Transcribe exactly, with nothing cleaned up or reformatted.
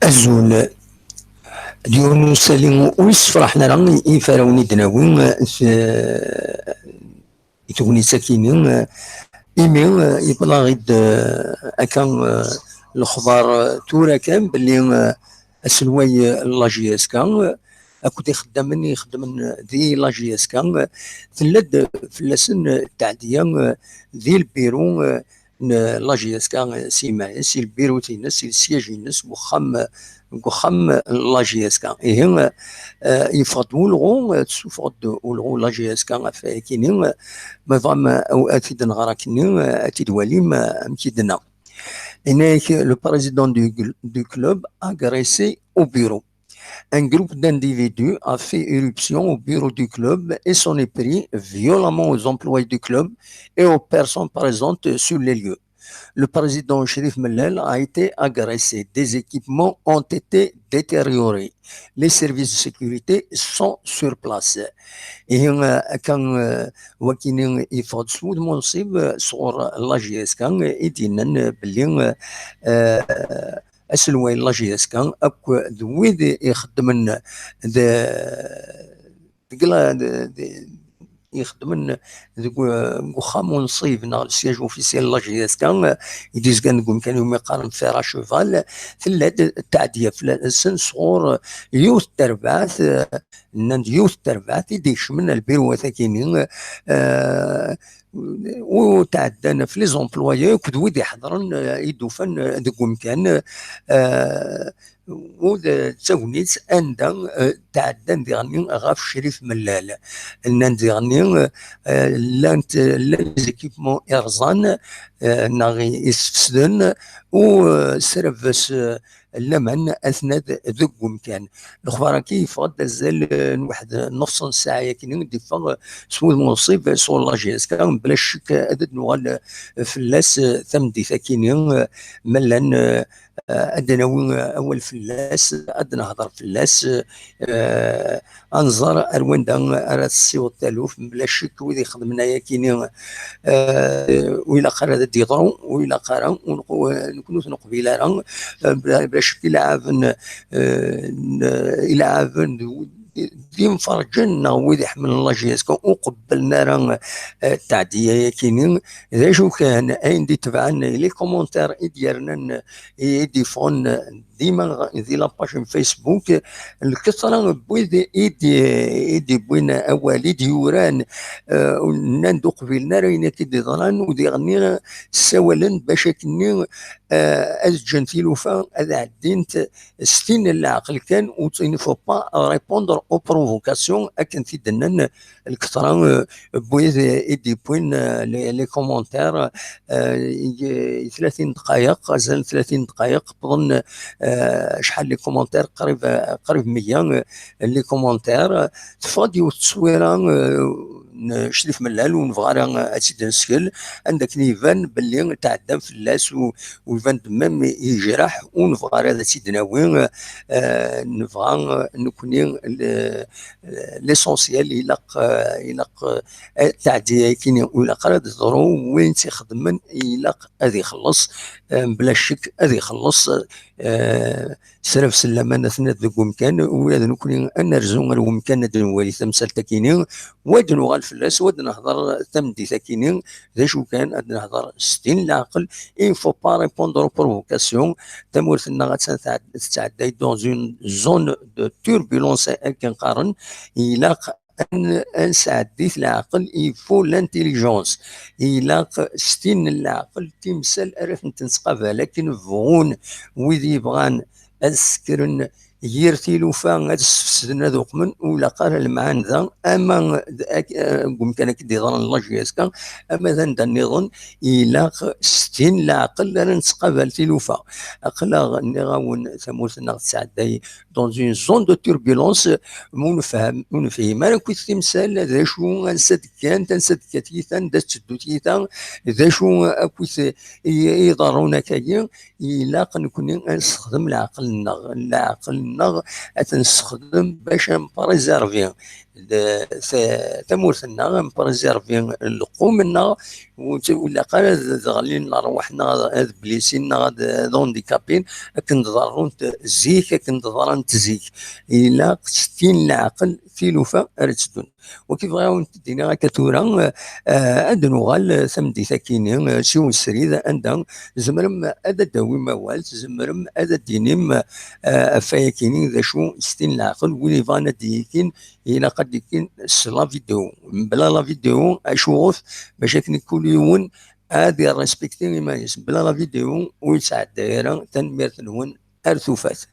Azul. D yiwen n usali ur yessefraḥen ara i iferrawen i d-nawi, eh, i tegnit-akini, eh, imi, eh, yewweḍ-aɣ-id, eh, akka, eh, lexbar, eh, tura kan belli, eh, aselway, eh, n la J S K, eh, akked ixeddamen i ixeddmen di la J S K, eh, tella-d fell-asen, eh, ttaɛdiya, eh, di lbiru, eh, n la J S K, eh, s iman-is, si lbirut-ines, si lsyaj-ines, deg uxxam, deg uxxam n la J S K. Ihi, eh, yeffeɣ-d ulɣu, eh, tessuffeɣ-d ulɣu la J S K ɣef wayakini, eh, ma tebɣam, eh, ad t-id-nɣer akkenni, eh, ad t-id-twalim, eh, amek i d-tenna. Yenna-yak, le président du, du club agressé au bureau. Un groupe d'individus a fait irruption au bureau du club et s'en est pris violemment aux employés du club et aux personnes présentes sur les lieux. Le président Chérif Mellal a été agressé. Des équipements ont été détériorés. Les services de sécurité sont sur place. Ihi, eh, akka, eh, wakini yeffeɣ-d s wudem unṣib, eh, sɣur la J S K, eh, i d-yennan, eh, belli, eh, eh, aselway n la J S K akk d wid ixeddmen d, deg la, d, d, ixeddmen deg, deg uxxam unṣib neɣ le siège officiel n la J S K, i d-izgan deg umkan umi qqaren Fer à Cheval, tella-d ttaɛdiya fell-asen sɣur yiwet n terbaɛt, eh, nnan-d yiwet n terbaɛt i d-ikecmen lbirwat-akini, eh, u tɛeddan ɣef les employés akked wid iḥeḍren, eh, i d-ufan, eh, deg umkan, eh, u d, d tagnit anda, eh, tɛeddan diɣenni ɣef Crif Mellal. Nnan diɣenni, eh, llant, llan les équipements irẓan, eh, neɣ i, isefsden, u, eh, srabes, eh, laman atnad deg umkan. Lexbar-agi yeffeɣ-d azal, eh, n waḥed nefṣ n ssaɛa yakini, d-iffeɣ s wudem unṣib sɣur la J S K, bla ccek ad d-nuɣal, eh, fell-as, eh, tameddit-akini, eh, ma llan, eh, eh, ad d-nawi, eh, awal fell-as, ad d-nehder fell-as, eh, ad nẓer ar wanda ara tessiweḍ taluft, mebla ccek wid ixedmen ayakini, eh, ur ilaq ara ad d-yeḍru, ur ilaq ara, ur neq-, nekkni ur t-neqbil ara, eh, bla, bla ccek ilɛaben, eh, n, ilɛaben d, d imferǧen neɣ wid iḥemmlen la J S K ur qebblen ara, eh, ttaɛdiya-yakini. D acu kan, ayen d-itebɛen, les commentaires i d-yernan, i d-iffɣen dima di la page n Facebook, lketra n wid i d-, i d-iwwin awal, i d-yuran, eh, nnan-d ur qbilen ara ayen akka i d-iḍran, u diɣenni ssawalen bac akkenni, eh, ad ǧǧen tilufa, ad ɛeddint s tin n leɛqel kan, u il ne faut pas répondre aux provocations, akken t-id-nnan lketra, euh, n wid, euh, i d-yewwin, euh, les, les commentaires, euh, i, i tlatin dqayeq, azal n tlatin dqayeq, wwḍen, euh, acḥal les commentaires, qrib, euh, qrib meyya, euh, les commentaires. Teffeɣ-d yiwet n tteswira, euh, n Crif Mellal, ur nebɣi ara ad tt-id-neskel, anda akken iban belli tɛeddan fell-as, u, u iban-d même yejreḥ, ur nebɣi ara ad tt-id-nawi, euh, nebɣa, euh, nekkni, le, l'essentiel, ilaq, eh, ilaq, eh, ttaɛdiya-yakini ur ilaq ara ad teḍru, win tt-ixedmen ilaq ad ixelleṣ, eh, mebla ccek ad ixelleṣ, eh, srabes laman atnad deg umkan, ula d nekkni ad nerzu ar umkan ad nwali tamsalt-akini, wa ad nuɣal fell-as, wa ad nehder tameddit-akini, d acu kan, ad nehder s tin leɛqel, il ne faut pas répondre aux provocations, tamurt-nneɣ attan tɛed-, tettɛedday dans une zone de turbulence, akken qqaren, ilaq ad n-, ad nesɛeddi-t leɛqel, il faut l'intelligence. Ilaq s tin n leɛqel, timsal ara tent-nettqabal, akken bɣun wid yebɣan ad sekren yir tilufa, ad sfesden, ad uqmen, ur ilaq ara lemɛan da, ama d ak-, eh, deg umkan akken d-iḍran la J S K, ama d anda nniḍen, ilaq s tin leɛqel ara nettqabal tilufa. Aql-aɣ nniɣ-awen tamurt-nneɣ tettɛedday dans une zone de turbulence, ma ur nefhem, ur nefhim ara akkit timsal, d acu, ansa d-kkant, ansa d-kkat yita, anda tetteddu tyita, d acu akkit i, i iḍerrun akkagi, ilaq nekkni ad nessexdem leɛqel-nneɣ. Leɛqel-nneɣ ad t-nessexdem bac ad npréservi. tamurt-nneɣ, npréservi lqum-nneɣ, ur ilaq ara ad ɣlin lerwaḥ-nneɣ, ad blessin neɣ ad handicapin, akken ḍerrunt zik, akken ḍrant zik. Ilaq s tin leɛqel tilufa ara tteddun. Wagi bɣiɣ ad wen-d-iniɣ akka tura, ad nuɣal tameddit-akini s yiwen srid anda tzemrem ad d-tawim awal, tzemrem ad d-tinim ɣef wayakini d acu s tin leɛqel, win yebɣan ad d-yini ilaq ad d-yini s la vidéo. Mebla la vidéo, acuɣef? Bac akken kul yiwen ad irrespekti iman-is. Mebla la vidéo ur yettɛedday ara. Tanemmirt-nwen, ar tufat.